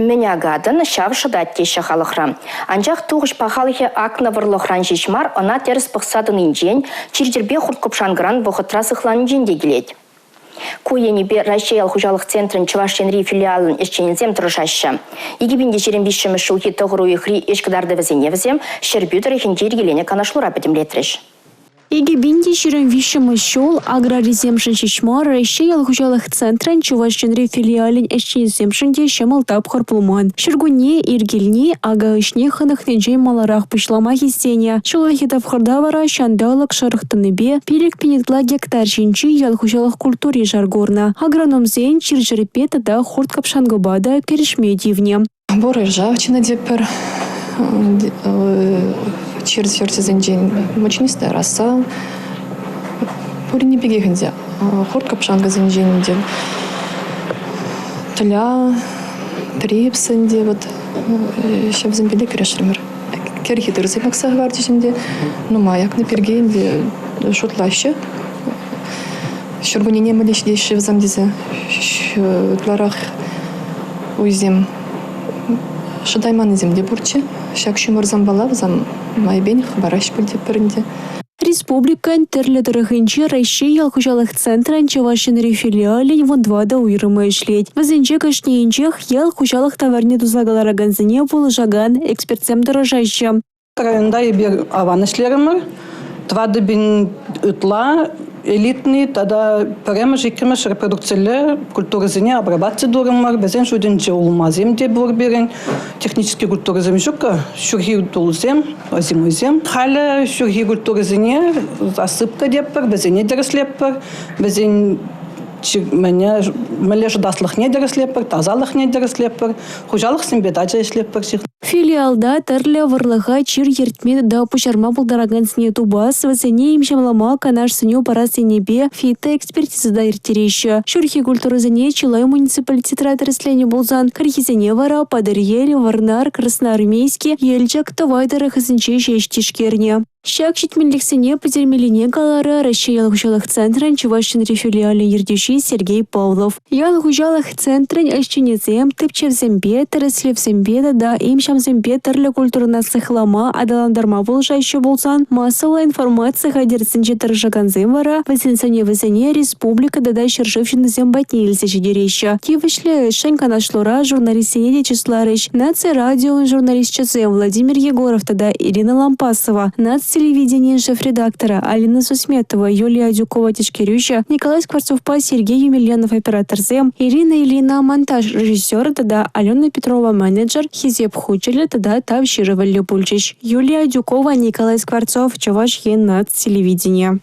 Мӗн акатӑн, ҫав шӑтать теҫҫӗ халӑхра. Анчах тухӑҫ пахалӑхӗ акнӑ вӑрлӑхран ҫеҫ мар, ӑна тӗрӗс пӑхса тӑнинчен, чир-чӗрпе хурт-кӑпшанкӑран вӑхӑтра сыхланинчен те килет. Ку енӗпе Раҫҫей ял хуҫалӑх центрӗн Чӑваш Енри филиалӗн ӗҫченӗсем тӑрӑшаҫҫӗ. 2023 ҫулхи тӑхӑр уйӑхри ӗҫ кӑтартӑвӗсене вӗсем Ҫӗрпӳ тӑрӑхӗнче йӗркеленӗ канашлура пӗтӗмлетрӗҫ. 2023 ҫул аграрисемшӗн ҫеҫ мар, Раҫҫей ял хуҫалӑх центрӗн Чӑваш Енри филиалӗн ӗҫченӗсемшӗн те ҫӑмӑл тапхӑр пулман. Ҫуркунне ир килни ака ӗҫне хӑнӑхнинчен маларах пуҫлама хистенӗ. Ҫуллахи тапхӑрта вара ҫанталӑк шӑрӑх тӑнипе 5 000 ытла гектар ҫинчи ял хуҫалӑх культури шар курнӑ. Агрономсен чир-чӗрпе тата хурт-кӑпшанкӑпа та кӗрешме тивнӗ. Пур ржавчина тетпӗр, чир-чӗрсенчен мучнистая роса, пуринни пекех ӗнтӗ. Хурт-кӑпшанкӑсенчен ӗнтӗ тля, трипс ӗнтӗ вот ҫавсемпе те кӗрешрӗмӗр. Кӗрхи тырӑсем акса хӑварчӗҫ ӗнтӗ. Нумай акнӑ пирки ӗнтӗ шутлаҫҫӗ. Ҫуркуннене мӗнле ҫитеҫҫӗ вӗсем тесе ытларах уйсем шӑтайманнисем те пурччӗ. Ҫак ҫумӑрсемпала вӗсем майӗпен хӑпараҫҫӗ пуль тетпӗр ӗнтӗ. Республикӑн тӗрлӗ тӑрӑхӗнче Раҫҫей ял хуҫалӑх центрӗн Чӑваш Енри филиалӗн 14 уйрӑмӗ ӗҫлет. Вӗсенче кашнийӗнчех ял хуҫалӑх таварне туса кӑларакансене пулӑшакан экспертсем тӑрӑшаҫҫӗ. Районта эпир аван ӗҫлерӗмӗр. 4000 ытла элитный тата пӗрремӗш, иккӗмӗш репродукциллӗ культурӑсене обрабатывать турӑмӑр. Вӗсен шутӗнче улмасем те пур пирӗн. Технический культурӑсем ҫук-ка. Ҫурхи тулӑсем, озимыйсем. Халӗ ҫурхи культурӑсене засыпка тетпӗр, вӗсене тӗрӗслетпӗр. Вӗсен мӗнле шӑтаслӑхне тӗрӗслетпӗр, тасалӑхне тӗрӗслетпӗр. Хуҫалӑхсемпе тачӑ ӗҫлетпӗр. Филиалта тӗрлӗ вӑрлӑха чир ертме тата пуҫарма пултаракансене тупас, вӗсене им-ҫамлама канаш-сӗнӳ парас енӗпе фитоэкспертиза та ирттереҫҫӗ. Ҫурхи культурӑсене чылай муниципалитетра тӗрӗсленӗ пулсан, кӗрхисене вара Патӑрьел, Вӑрнар, Красноармейски, Елчӗк, Тӑвай тӑрӑхӗсенче ҫеҫ тишкернӗ. Ҫак ҫитменлӗхсене пӗтермеллине каларӗ Раҫҫей ял хуҫалӑх центрӗн Чӑваш Енри филиалӗн ертӳҫи Сергей Павлов. Ял хуҫалӑх центрӗн ӗҫченӗсем тӗпчевсемпе, тӗрӗслевсемпе тата им-ҫамсемпе тӗрлӗ культурӑна сыхлама, аталантарма пулӑшаҫҫӗ пулсан, массӑллӑ информаци хатӗрӗсенче тӑрӑшакансем вара вӗсен сӗнӗвӗсене республика тата ҫӗршыв ҫыннисем патне илсе ҫитереҫҫӗ. Тивӗҫлӗ ӗҫшӗн канашлура журналистсене те чысларӗҫ. Наци радион журналисчӗсем Владимир Егоров тата Ирина Лампасова, наци телевиденийӗн шеф-редакторӗ Алина Сусметова, Юлия Адюкова тишкерӳҫӗ, Николай Скворцовпа Сергей Емельянов операторсем, Ирина Ильина монтаж режиссерӗ тата Алена Петрова менеджер Хисеп хучӗллӗ тата Тав ҫырӑвӗллӗ пулчӗҫ. Юлия Адюкова, Николай Скворцов, Чӑваш Ен наци телевиденийӗ.